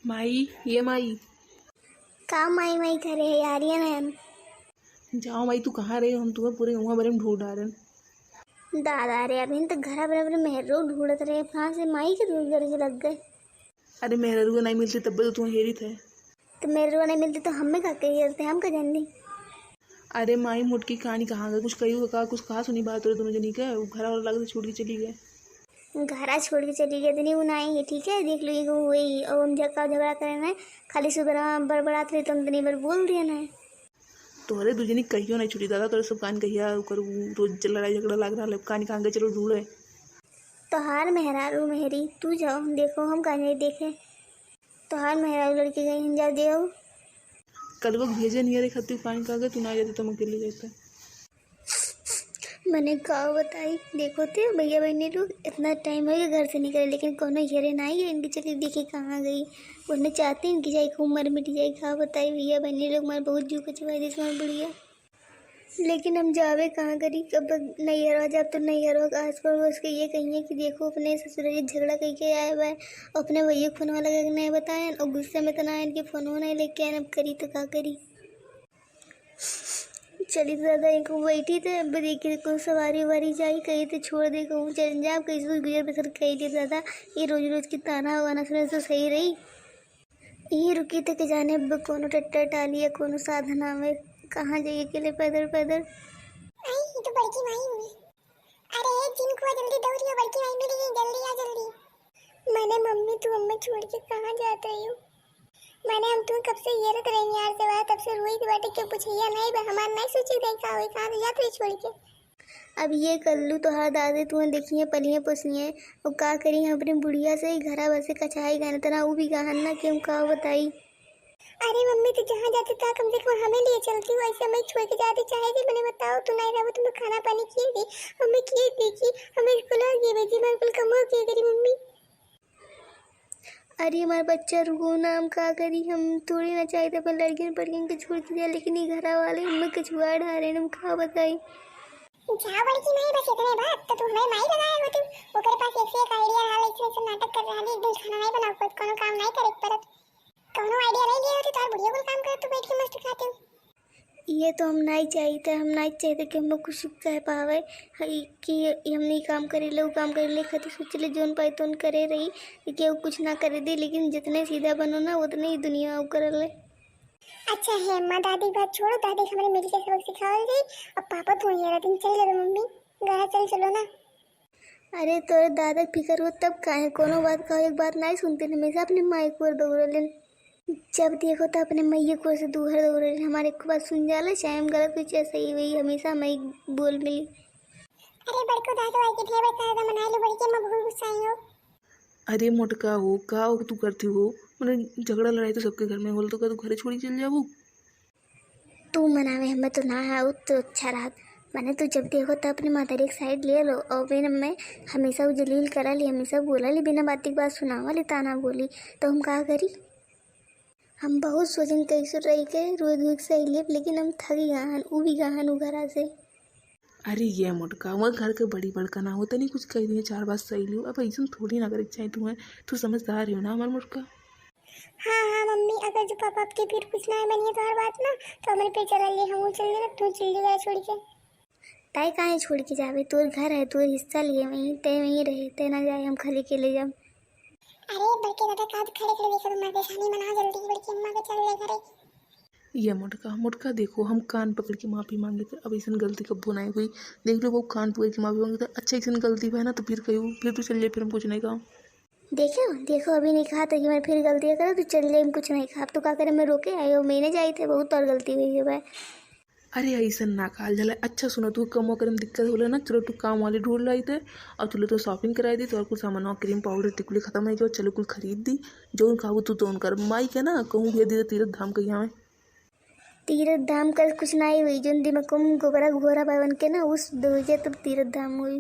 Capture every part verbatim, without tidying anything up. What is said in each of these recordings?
माई, ये माई। का माई माई करे है यार, ये नयन? जाओ माई, तू कहाँ रहे? हम तुम्हें पूरे गाँव भरे में ढूंढ डारन। दादा रे, अभी तो घर अपने, अपने मेहरो ढूंढत रहे, कहाँ से माई के दूर करके लग गए। अरे मेहररुआ नहीं मिलती तब तो तुम्हें हेरित है। तो मेहररुआ नहीं मिलती तो हमें का कही करते, हम का जान ली। अरे माई मोटकी कहानी कहाँ गए, कुछ कही का, कुछ कहा सुनी बात हो दोनों जनी के, वो घर वाला लगता छूट के चली गए। घरा छोड़ के चली गई तनी, वो नहीं है, ठीक है, देख लो, ये वही, और हम झगड़ा झगड़ा करे ना, खाली सुबह बड़बड़ात रही, तुम तनी बार बोल दिया ना। तोहरे दू जनी कहियो नहीं छुटी दादा, तोरे सब कान कहिया ओकर उ रोज लड़ाई झगड़ा लाग रहा है, कान कहाँ गए, चलो ढूंढे। तोहार मेहरारू मेहरी, तू जाओ, देखो, हम काहे नहीं देखे। तोहार मेहरारू लड़के गई हैं, जा देव। कल वो भेजे नहीं रे खातिर, कान कहाँ गए, तू ना जाते तो हम अकेले जाते। मने का बताई, देखो ते भैया बहनी लोग इतना टाइम हो गया घर से निकले, लेकिन कोनो हेरे ना आई है इनकी चक्कर, देखी कहाँ गई। उन्हें चाहते हैं इनकी जाए, खूब मर मिट जाए। का बताई भैया बहनी लोग, मार बहुत जू कचवाई दिस मार बुढ़िया। लेकिन हम जावे कहाँ करी, अब नैहरवा जाब तो नैहरवा के आस पड़ोस के ये कहिए कि देखो अपने ससुर जी झगड़ा करके आए हुए, अपने भैया के फोनवा लगा के नहीं बताएं और गुस्से में इतना इनके फोनवा नहीं लेके आए, अब करी तो का करी। चली तो दादा, एक बैठी थे, अब देखी तो कहूँ सवारी उवारी जाई, कहीं तो छोड़ दे, कहूँ चल जाब, कहीं से गुजर बसर कई ले दादा। ये रोज रोज की ताना वाना सुने तो सही रही। यही रुकी थे कि जाने अब कोनो ट्रैक्टर टाली या कोनो साधन आवे, कहाँ जाइए अकेले पैदल पैदल। आई, ये तो बड़की माई हुई। अरे जिनको जल्दी दौड़ियो, बड़की माई मिल गई, जल्दी आ जल्दी। माने मम्मी, तू हमें छोड़ के कहाँ जात रही हो? माने हम तू कब से हेरत रही यार, से बात तब से रोई के बाटे, क्यों पूछैया नहीं बा, हमार नहीं सोची रही का होई, कहाँ से जात रही छोड़ के। अब ये कल्लू तोहार दादे तू देखिए पलिए पोसिए, और का करी हम अपने बुढ़िया से ही घरा बसे कछाई गाने तना, ऊ भी गाहन ना कि हम का बताई। अरे मम्मी, तू जहाँ जाती था कम से कम हमें लिए चलती हो, ऐसे हमें छोड़ के जाती चाहे थी, मैंने बताओ, तू नहीं रहो तो मैं खाना पानी किए थी, हमें किए देखी, हमें स्कूल और किए भेजी, मैं बिल्कुल कमो किए करी मम्मी। अरे हमारे बच्चा रुको ना, हम का करी, हम थोड़ी ना चाहते अपन लड़कियन पड़कियन के छोड़ के जाए, लेकिन ये घरा वाले हमें कछुआ डारे, हम का बताई। जा बड़की माई, बस इतने बात तो तू हमें माई लगाए होती, ओकरे पास एक से एक आइडिया रहा, लेकिन ऐसे नाटक कर रहा है, एक दिन खाना नहीं बनाओ, कोनो काम नहीं करे परत। कौनो आइडिया ले लिए होते, तोहर बुढ़िया कुल काम करत, तू बैठ के मस्त खाते हो। ये तो हम नहीं चाहिए थे, हम नहीं चाहिए थे कि हम कुछ कह पावे, हई कि हमने काम करे ले, उ काम करे ले, खातिर सोच ले, जोन पाई तोन करे रही, कि केहू कुछ ना करे दे, लेकिन जितने सीधा बनो ना, उतने ही दुनिया उ कर ले। अच्छा है अम्मा, दादी की बात छोड़ो, दादी हमरे मिलके सबक सिखावल जाई। अब पापा तू यहाँ दिन चल जाओ मम्मी, घरा चल चलो ना। अरे तोरे दादा के फिकर हो तब काहे, कोनो बात कहो, एक बात नहीं सुनते, हमेशा अपने माई को दौड़लेन। जब देखो तो अपने मैये को से दूहर दौड़लेन, हमारे एक बात सुन जाला, चाहे हम गलत हुई चाहे सही हुई, हमेशा मई बोल मिली। अरे बड़को दादा आई के ढेर बड़का दादा मना लो, बड़के मैं बहुत गुस्साई हो। अरे मोटका हो, का हो तू करती हो, मने झगड़ा लड़ाई तो सबके घर में होल, तो का तू घरे छोड़ी चल जाबू? तू मनावे हमें तो ना आओ तो अच्छा रहत। माने तू जब देखो तब अपने मदर एक साइड ले लो और बिन में हमेशा वो जलील करा ली, हमेशा बोला ली, बिना बात की बात सुनावा ली, ताना बोली, तो हम का करी? हम बहुत सोचन कैसे रही के रोई धोई के सही लेब, लेकिन हम थक गहन, उबी गहन उ घरा से। अरे ये मोटका, वो घर के बड़ी बड़का ना हो, तनी कुछ कह दिए, चार बात सही लियो। अब ऐसन थोड़ी ना करे के चाही तुम्हें, तू समझदार हो ना हमार मोटका। हाँ हाँ मम्मी, अगर जो पापा आपके फिर कुछ ना बनिए तो हर बात ना, तो हमारे पे चला लिए, हम चल जाना, तू चल जाएगा छोड़ के। तय काहे छोड़ के जावे, तोर घर है, तोर हिस्सा लिए वहीं, तय वहीं रहे, तय ना जाए, हम खाली के ले जाम। अरे बड़के दादा, का खड़े खड़े देखा तुम, परेशानी मना जल्दी, बड़की अम्मा के चल ले घरे। ये मोटका, मोटका देखो, हम कान पकड़ के माफी मांगे थे, अब ऐसन गलती कब्बो नहीं हुई। देख लो, वो कान पकड़ के माफी मांगे थे, अच्छा ऐसन गलती हुआ है ना, तो फिर कहियो, फिर तू चल जाए, फिर हम कुछ नहीं कहा। देखो, देखो, अभी नहीं कहा था कि मैं फिर गलतियाँ करूँ, तो चल जाए, हम कुछ नहीं कहा। अब तो का करे, मैं रोके आए हो, मैंने जाई थे, बहुत और गलती हुई है भाई। अरे ऐसन ना कहल जाला। अच्छा सुनो, तू कमवा करे में दिक्कत होला ना, चलो तू काम वाली ढूंढ लाई थे, और चलो तू शॉपिंग कराई दी, तो और कुछ सामान, क्रीम पाउडर टिकुली खत्म हो गया, चलो कुल खरीद दी, जौन खाबू तू तौन कर। माई के ना कहूँ भेज दी तीरथ धाम कहीं हमें। तीरथ धाम का कुछ नहीं हुई, जौन दिमाग में गोबरा घोरा बावन के ना, उस दो तब तीरथ धाम हुई।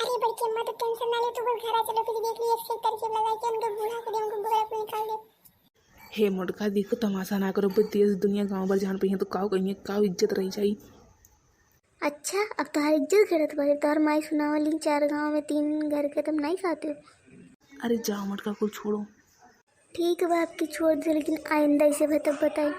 अरे बड़की अम्मा तो टेंशन ना ले, तू बस घर आ चलो, फिर देख लिए इसके तरकीब लगा के उनके बूढ़ा के दे, उनको बूढ़ा को निकाल दे। हे मोटका, देखो तमाशा ना करो, बस देश दुनिया गांव भर जान पे हैं तो काव कहिए, काव इज्जत रही जाई। अच्छा, अब तोहार इज्जत गिरत बाटे, तोहार माई सुनावली चार गांव में तीन घर के तुम नहीं खाते हो। अरे जाओ मोटका, कुल छोड़ो। ठीक बा, आपके छोड़ दे, लेकिन आइंदा ऐसे भय तब बताई।